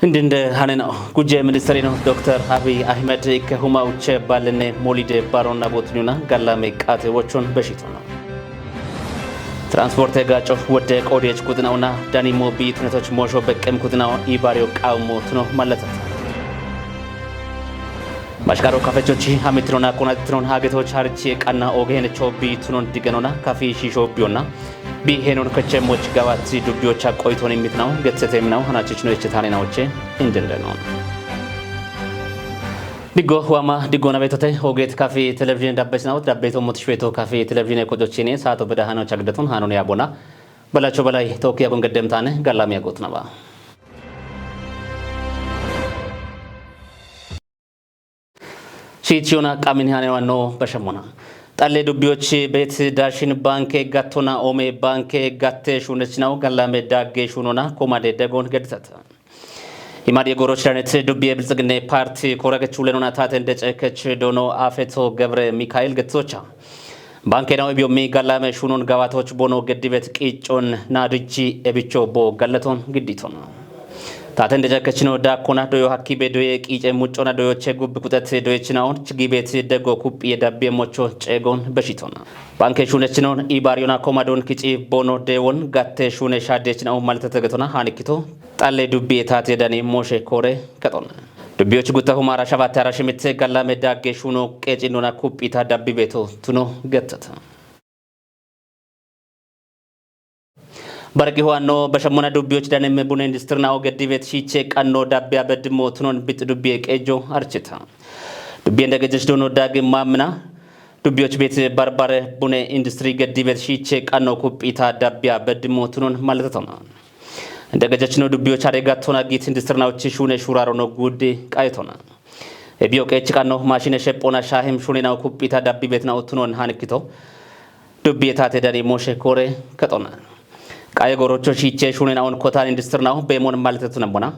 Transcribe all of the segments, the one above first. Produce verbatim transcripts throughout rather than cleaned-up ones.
Indinde haneno guje ministeri no Doktor Abiy Ahmed ikke huma uche balene molide baron abotnyuna gallame qate wochon beshito no. Transporte gaco wode qodech kutnauna danimo biitnetoch mosho beqqem kutnao ibario qawmo tuno mallatat. Mashkaro kafechochi hamitron akona tron hagetoch harchi qanna ogenecho biitnon digenona kafi shisho bionna. Bi henon kechemmoch gawat dubbiyocha qoyton immitnaw getsetemnaw hanachich no echetane nawche indendeno. Diggo wama diggo nabetote oget kafi television dabbesnaw dabbeto mutishweto kafi television kojochine saato beda hano chagdaton hanon yabona. Balacho balai tokiya gon geddemtane gallamiya gotnaba. Shiichiyona qamin hanewanno bashemona. Xalle dubbiyochi beet Daashin Banke gattona Oome Banke gatte shuunechinaw gallame dagge shuunona komade degon gedditata. Imadi goroch danet dubbiye Bilxiginne Parti koragech ulenona taten decekech dono Afeto Gebre Mikael gettocha. Banke naw ibiyomi gallame shuunon gawatoch bono geddibet qiicon naadichi ebicho bo gallaton gidditon. Taten deja kechino dakkona doyo hakkibe doye qiice muccona doyoche gubbi kuxet doyechinaon chigibet deggo kuphiye dabbiye mocho ceegon beshitona. Banke shuunechinon ibariyona komadon kici bono deewon gatte shuune shaadechinaon maltete getona hanikkito. Xalle dubbiye taate dani moshe koore kexona. Dubbiyoch gutta humara shabatte ara shimitte gallame dagge shuuno qeecinnona kuphita dabbibeto tuno gettata. Barqi ho'anno bashemmona dubbiyoch danemme bune industirna oge dibet shiiche qanno dabbiya beddimmo tunon bit dubbiye qeejjo archita. Dubbiyen dagejech dono dagi mammina dubbiyoch bet barbare bune industri geddibet shiiche qanno kuphita dabbiya beddimmo tunon malletotona. Dagejechno dubbiyoch are gattona git industirnawoch shune shuraro no guddi qayetona. Ebiyo qeech qanno mashine shephona shahem shuninaw kuphita dabbibetna uttunon hanikkito. Dubbi etate dani moshe kore kexona. Qaye gorocho shiiche shunen awon kotan industirnaw bemon maltetuna bona.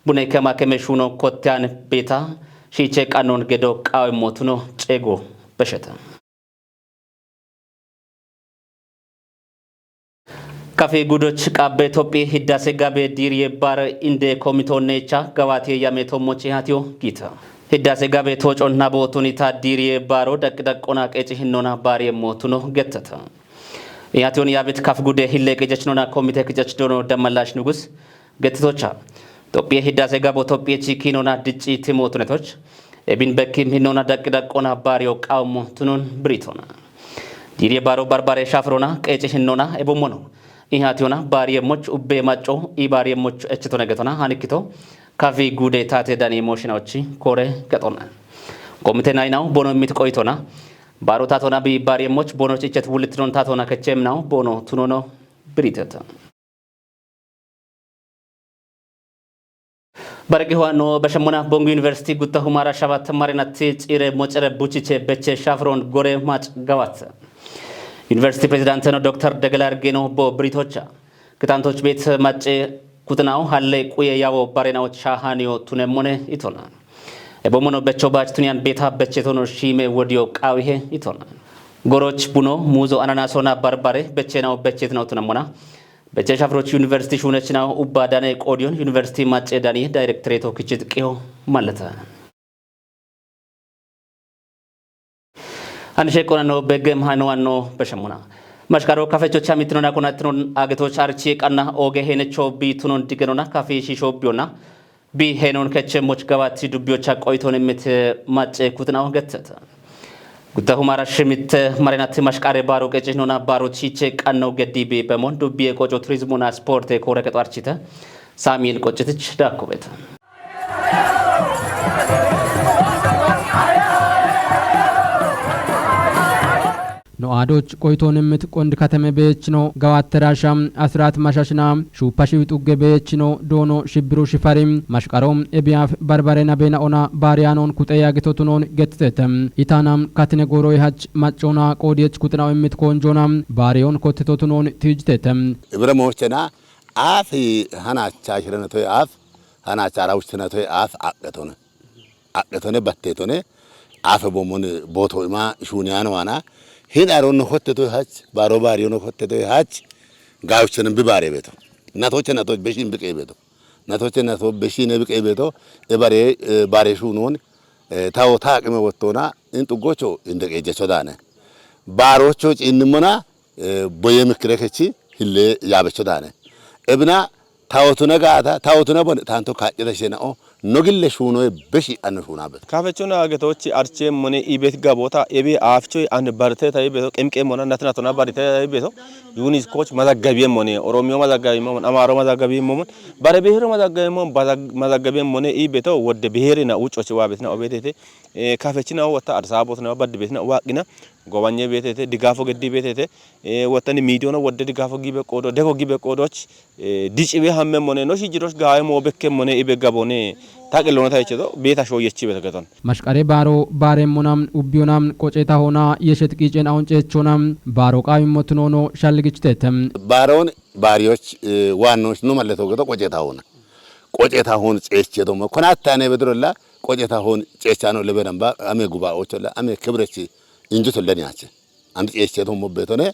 Bune kema keme shuno kotan beta shiiche qannon gedo qawe motuno ceego besheta. Kafe gudoch qabbe Tophi hiddase gabe diriye bar inde komito necha gawati yame tomochi hatiyo gita. Hiddase gabe tocon nabo tunita diriye baro daq daqona qeci hinnona bariye motuno gettata. Ihatiyon yabit kaf gude hille qejechnona komite kejechdono damalash nugus gettatocha. Tophiye hiddase gabo Tophiye chikinona dicci timotunetoch. Ebin bekkim hinnona daq daqona bariyo qawmo tunon britona. Diriye baro barbare shafrona qeci hinnona ebomono. Ihatiyona bariye moch ubbe macco i bariye moch echetona getona hanikkito. Kafi gude tate dani moshinawochi kore kexona. Komite naynaw bono mit qoytona. Baro tatona bi bariye moch bono cichet wulitnon tatona kechem naw bono tunono briteta. Barqi ho'anno bashemmona Bongu University gutta humara shabat marinatti cire mocere buchiche beche shafron gore mac gawat. University Presidenteno Doktor Degela Ergeno bo britocha. Kitantoch bet mace kutnaw halle quye yawo barenaw shahaniyo tunemone itona. Ebomono becho bach tuniyan beta bechetono shime wodiyo qawihe itona. Goroch buno muzo ananasona barbare bechenaw bechetnaw tunamona. Beche shafroch University shunechnaw ubba dane qodiyon University mace dani directorate kichit qiyo malata. An sheqonano begem hano anno bashemona. Mashkaro kafecho chamitnona konatnon agetoch archi qanna oge henecho bitunon digenona kafi shisho biyona. Bi henon keche moch gawati dubbiyocha qoyton emit mace kutnaw gettata. Gutta humara shimit marinat mashkare baro qeci nona baro chiche qanno geddi bi bemon dubbiye qoco turizmuna sporte kore kexo archita. Samuel qoccitich dakko beta. No adoch qoyton emit qond kateme beechno gawat terasha asrat mashashna shupashi utugge beechno dono shibbiru shifari mashqaro ebiyaf barbare nabena ona bariyanon kute yagitotunon gettete. Itanam katine goroy hach maccona qodiyech kutnaw emit konjona bariyon kottetotunon tijtete. Ibra mochena af hanacha shirana toy af hanacha rawuchena toy af aqetona. Aqetone battetone afe bomon boto ima shuniyano wana hin aron no kotte toy hach baro bariyo no kotte toy hach gawuchena bi bare beto. Natoche natoch beshin bi qe beto. natoche nato beshi ne biqe beto, e bare, e, bare shunon, e, tawo ta aqime wottona, in xuggocho inde qeejjecho daane. Baarocho ciinnimona, e, boye mikire kechi hille yaabecho daane. Ebina tawotuna gaata, tawotuna bon tanto kaacce da shena'o, no gille shunoye beshi anno shuna bet. Kafechuna agetochi arche mone ibet gabota, ebe afcho an barte ta ibeto, qemqe mona, natna tona barte ta ibeto, Yunis koch mazaggabi mone, Oromiyo mazaggabi mone, Amaro mazaggabi mone, bare behero mazaggabi mone, bazag-, mazaggabi mone ibeto, wodde beherina ucho chi wabetna obetete, e, kafechina wata arsabotna badbetna waqina, gobanye betete, digafo geddi betete, e, watani midiyono wodde digafo gibe qodo, dego gibe qodoch, e, dicibe hamme mone, no shijiroch gawe mo bekke mone ibe gabone, ta qellono ta echedo, beta shoyechi beta geton. Mashqare baaro baare mona, ubbiyona, qoceta hona, yeshet qicen aun cechona, baaro qawi motunono shalgichtete. Baaron baariyoch, e, waannoch no malleto geto qoceta hona. Qoceta hon ceche domo. Konattane bedrolla qoceta hon cechano lebe namba ame guba ocholla ame kibrechi injo tollani ache. Andi ceche domo betone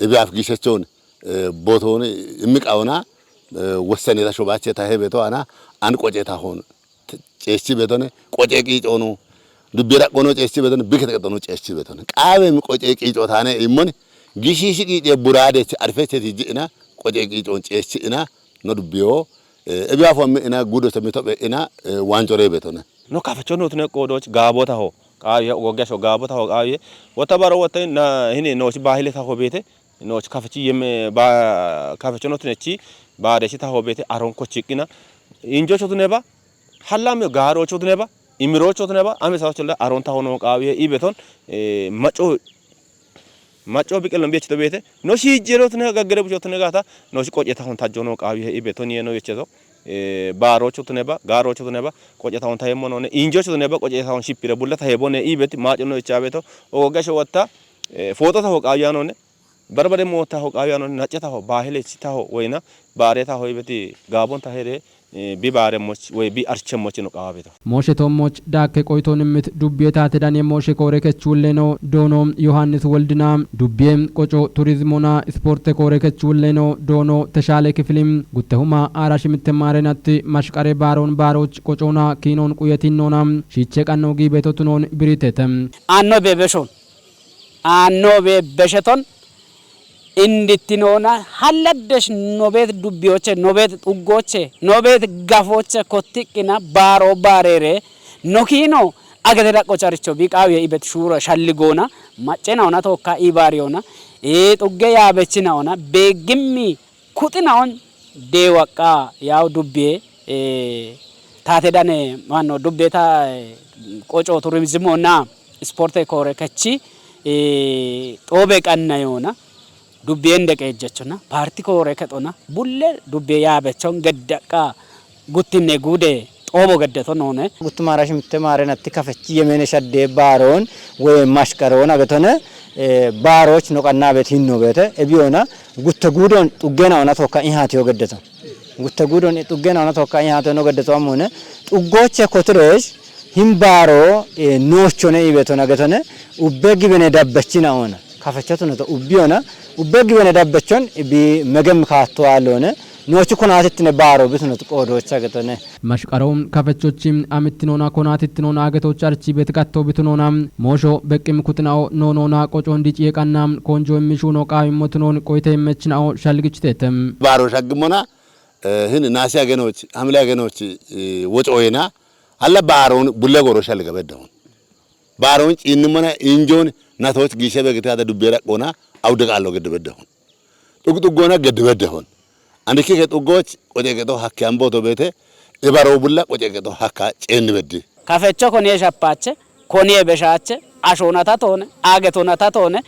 ibe af gishechon, e, boton immiqawona, e, wossaneta shobache ta he beto ana an qoceta hon cechi betone qoce qicono. Dubbi raqqono cechi betone, bikete qexono cechi betone. Qawe mi qoce qico tane immoni gishishi qice burade arfeche tijina qoce qicon cechi ina no dubbiyo. E, ebiya fo mi ina gudo se mi tobe ina, e, wancore betone. No kafecho no tune qodoch gabota ho. Qawiye gogasho gabota ho qawiye. Wata baro wata na hini no shi bahile ta ho bete. No shi kafechi yeme ba kafecho no tune chi ba de shi ta ho bete aron ko chikina. Injo cho tune ba. Hallame gaaro cho tune ba. Imiro cho tune ba. Ame sa cho la aron ta ho no qawiye ibeton. E, macho Macho biqelon biechito beete. No shi jero tune gaggere bucho tune gata. No shi qoce ta hon tajjo no qawiye ibeton ye no yecheto. E, baro cho tune ba, garo cho tune ba, qoce ta hon ta hemmo none. Injo cho tune ba, qoce ta hon shipire bulla ta hebone ibet macho no ichabeto. O gasho watta, e, foto ta ho qawiya none. Barbare mo ta ho qawiya none. Nace ta ho, bahile chi ta ho, wayna, bare ta ho ibeti, gabon ta here, e, bi bare moch, way bi arche moch no qawabeta. Moshe to moch dakke qoyto nimmit dubbiye tate dane Moshe koore kechulleno doono Yohannis Woldina dubbiye qoco turizmona isporte koore kechulleno doono Teshaale Kifilim gutte huma ara shimitte maarenatti mashqare baaron baaroch qocona kiinon quyetinnona shiiche qanno giibeto tunon biritete. Anno bebeshon. Anno bebesheton indittinona halladdesh nobet dubbiyoche, nobet xuggoche, nobet gafoche kottiqqina baaro baarere nokino agete daqqo charicho bi qaawiye ibet shuura shalligona maccena ona tokka ibaariyona e xugge yaabechina ona beeggimmi kuxina on deewaqqa yaw dubbiye, e, taate dane manno dubbiye ta, e, qoco turizimonna isporte koore kechi, e, xoobe qanna yoona dubbiye inde qeejjechona paarti koore kexona bulle dubbiye yaabechon geddaqqa guttinne guude xoobo geddeto noone. Guttu maara shimitte maarenatti kafechi yemene shadde baaroon woy mashqaroon agetone, e, baaroch no qanna bet hinno beete ebiyona gutte guudon xuggena ona tokka ihatiyo geddeto. Gutte guudon xuggena ona tokka ihatiyo no geddeto amune xuggoche kotiresh him baaro, e, noochone ibetona getone ubbe gibene dabbechina ona. Kafechotuno to ubbiyona ubbe gibene dabbechon bi megem kaatto alone noochu konatittine baaro bituno to qoodocha getone. Mashqaro kafechochi amittinona konatittinona agetoch archi bet gatto bitunona moosho beqqim kuxinao noonona qocon diciye qanna konjo immishuno qaawimmotunon qoyte immechinao shalgichitetem. Baaro shaggimona, e, hin naasi agenoch, hamle agenoch, e, wocoyena, alla baaron bulle goro shalga beddehon. Baaron ciinnimona injon natoch giishe begite ada dubbe raqqona awde qaallo gedde beddehon. Xug xuggona gedde beddehon. Andiki ke xuggoch qoce qexo hakke amboto beete, e baro bulla qoce qexo hakka ceenni beddi. Kafecho koniye shapache, koniye beshache, ashona tatone, agetona tatone,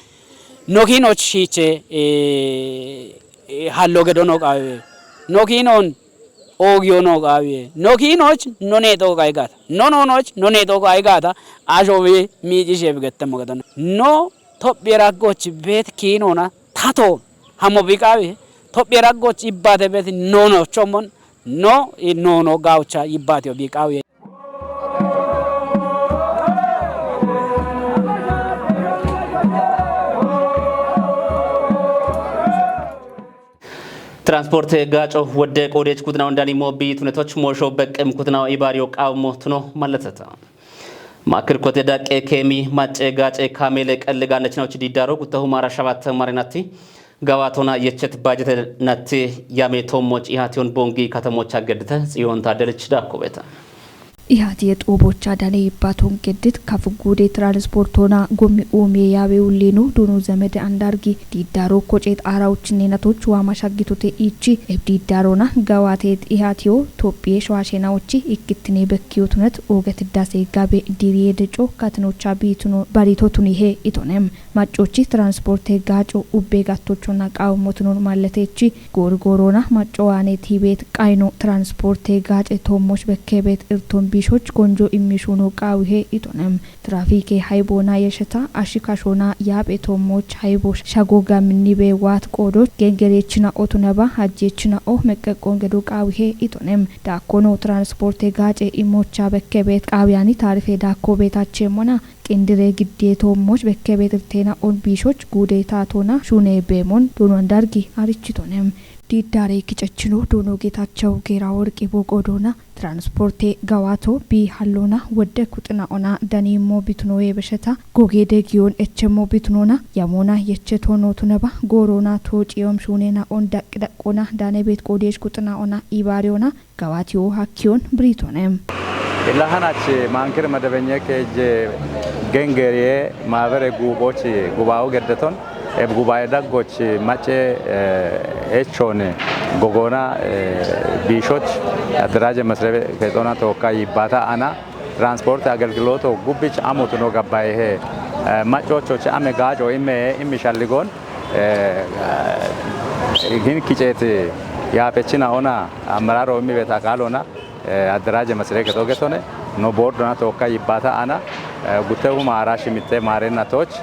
nokinoch shiche, e, e, hallo gedo no qawe. Nokinon ogiyo no qawe. Nokinoch none to qaigata. Nononoch none to qaigata. Ashowi miicishe bigettemo gedon. No Tophiye raggoch bet kiinona tato hamo biqawi. Tophiye raggoch ibbate bet nono chomon no i nono gaucha ibbate biqawi. Transporte gaaco wodde qoodech kutnaw ndani mo biitunetoch moosho beqqem kutnaw ibaariyo qawmo tuno malleteta. Makir kote daqqe keemi macce gaace kaamele qelliganechinoch diddaro guttahu maara shabatte marinatti gawaatona yechet bajete natti yame tommoch ihatiyon bongi katamocha geddite Tsiyoon Taddelech dakkobeta. Ihati yexubocha dane yibbaton geddit kaf gude transportona gommi umiye yawe ullinu dunu zemede andargi diddaro koce xaarawochine natoch waa mashaggitote ichi eb diddarona gawatet ihatiyo Tophiye shwashenawochi ikkittine bekkiyotunet oget dase gabe diriye deco katinocha biituno baritotunihe itonem. Maccochi transporte gaaco ubbe gattochonna qawmotunon malletechi goorgoorona maccowaane tiibeet qayno transporte gaace toommoch bekkebeet irton biishoch konjo immishuno qaawihe itonem. Trafike hayboona yesheta ashikashona yaaphe toommoch haybo shago gaminnibe waat qoodoch gengereechina otuneba hajjeechina o meqqeqqon gedo qaawihe itonem. Daakkono transporte gaace imocha bekkebeet qaawiyani taarife daakko beetachemona qindire gidde toommoch bekkebeet irtena on biishoch gude taatona shune beemon duunon dargi arichitonem. Diddare kicechino duuno Geetachew Geera Worqi boqodoona transporte gawaato bi hallona wodde kuxina ona dani mo bitunoye besheta goge degiyon echemo bitunona yamona yecheto notuneba goorona toociyom shunena on daqqi daqqona danebet qodesh kuxina ona ibaariyona gawaatiyo hakkiyon biritonem. Illahanachi maankir medebenye keje gengeriye maabere guubochi gubaawo geddeton eb gubaaye daggoch macce eh, echon gogoona eh, biishoch adderaje mesrebe kexoona tookka yibbata ana transporte agelgiloto gubbich amotuno gabbayehe eh, maccochoch ame gaaco imme immi shalligoon eh, hin kiceeti yaapechina ona ammararo immi beta kaalona eh, adderaje mesrebe kexo getone no boordona tookka yibbata ana eh, gutte huma arashi mitte maarenna tooch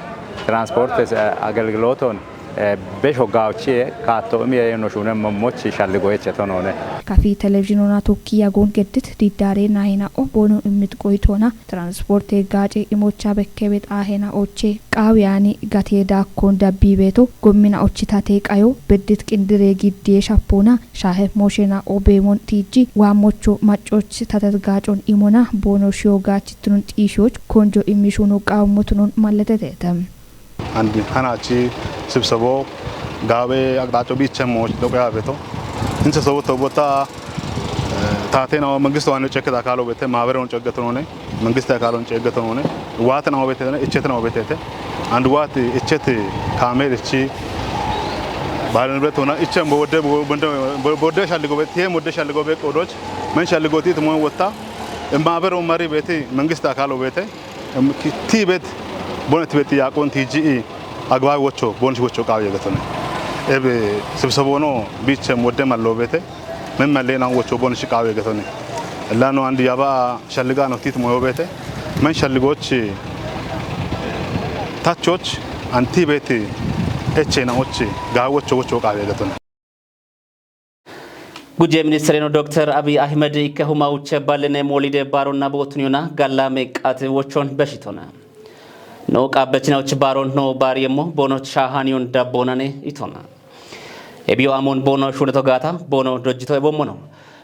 transportes eh, agelgiloton eh, besho gaawchiye kaatto imiye no shune momochi shalligoyeche tonone. Kafi televizhinona tokki yagon geddit diddare nahina o bono immit qoytona transporte gaace imocha bekkebet ahena oche qaawiyani gate daakkon dabbibeto gommina ochitate qayo beddit qindire gidde shappona shahe moshena o beemon tiiji waa mocho maccoch tatet gaacon imona bono shiyo gaachittunun xiishiyoch konjo immishuno qaawmotunun malletetetem. Andi hanachi sibsebo gaabe aqxaaco biiche mooch doqe abeto. Inse sobo tobota taatena mangiste waane cekketa akaalo bete maaberon ceggetonone mangiste akaalon ceggetonone waatena obetete ichetena obetete and waati ichete kaamelichi baalenbetona ichen bowodde bowodde shalligo bete tiye modde shalligo be qodoch men shalligo tiit moon wotta maaberon mari beti mangiste akaalo bete Em, ki- tiibet bonet bet yaaqon tiiji agbabi wocho bonch wocho qaawi yegetone. Ebe sibsebono biichem wodde mallo bete men mallen an wocho bonch qaawi yegetone. Lano andi yaba shalligano tit moyo bete men shalligoch tachoch an tiibet echena och ga wocho wocho qaawi yegetone. Guje ministereno Dokter Abiy Ahmed ikke huma uche ballene molide baaronna bootun yona galla meqqate wochon beshitona. No qabbechina uche baaron no baariyemmo bono shaahaniyon dabbonane itona. Ebiyo amon bono shuneto gaata bono dojjito ebommono.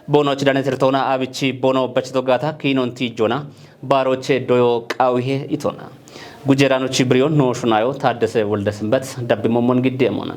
Bono chidane tirtona abichi bono bechito gaata kinon tijjona baaroche doyo qawihe itona. Gujerano chibriyo no shunayo Taaddese Wolde Sinbet dabbi mommon gidde emona.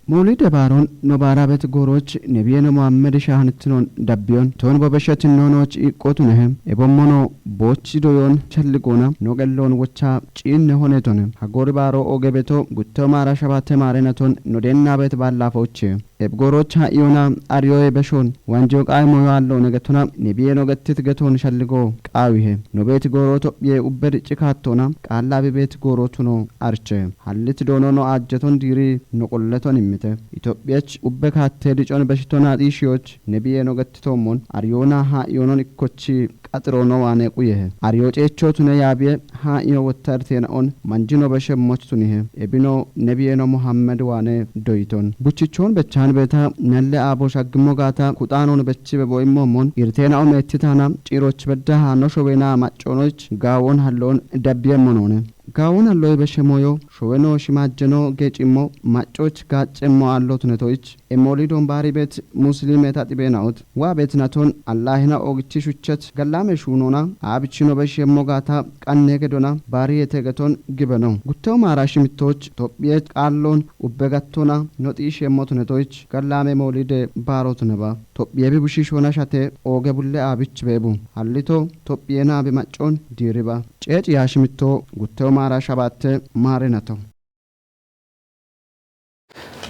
Mowlide baaron no baarabet gooroch nebiyeno Muhammed shahanitnon dabbiyon ton bobeshetin noonoch iqqotunehe ebommono boochi doyon challigoona no qelloon wocha ciinne honetone hagori baaro ogebeto gutto maara shabate maarenaton no dennabet baallafoche eb gooroch ha iyona ariyoye beshon wanjo qaaymoyo allo negetona nebiyeno gettit geton shalligo qaawihe no beet gooro tophiye ubbed cikattona qaalla bibet gooro tuno arche hallit doono no ajjeton diiri no qolleton immite. Itophiyach ubbe kaatte dicon beshitona xiishiyoch nebiye no gettitommon aryoona ha iyonon ikkochi qaxiro no waane quyehe. Aryo ceecho tune yaabiye ha iyo wotta irtena on manjino beshe moch tunihe. Ebino nebiye no Muhammed waane doyiton. Buchichon bechan beta nalle abo shaggimo gaata kuxanon bechibe boyimmo mon irtena on ettitana ciroch bedda ha no showena macconoch gaawon hallon dabbiye monone. Gaawona lo'ibe shemoyo, showeno shimajjeno geecimmo, maccoch gaaccemmo aallotunetoyich, emolidon baari bet muslimeta xibenawot, waa bet naton Allahina oogichi shuchet, gallame shuunona, aabichino be shemmo gaata, qanne gedona, baari yete geton gibeno. Guttewo maara shimittoch, Tophiye qaallon, ubbe gattona, noxi shemmotunetoyich, gallame molide baarotuneba. Tophiye bi bushi shona shate, ooge bulle aabich beebu. Hallito, Tophiye naabe maccon, diiriba. Ceeci yaa shimitto, guttewo maara shabatte, maare nato.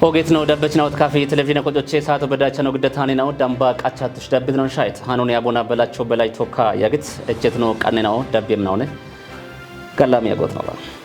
Ogeet no dabbet na utkafi televizyon kocoche saato bedacha no giddatani na damba qacha tush dabbet no shait. Hanun ya bona belacho belay toka yagit, echet no qanne na dabbem na one. Gallami yagot no ba.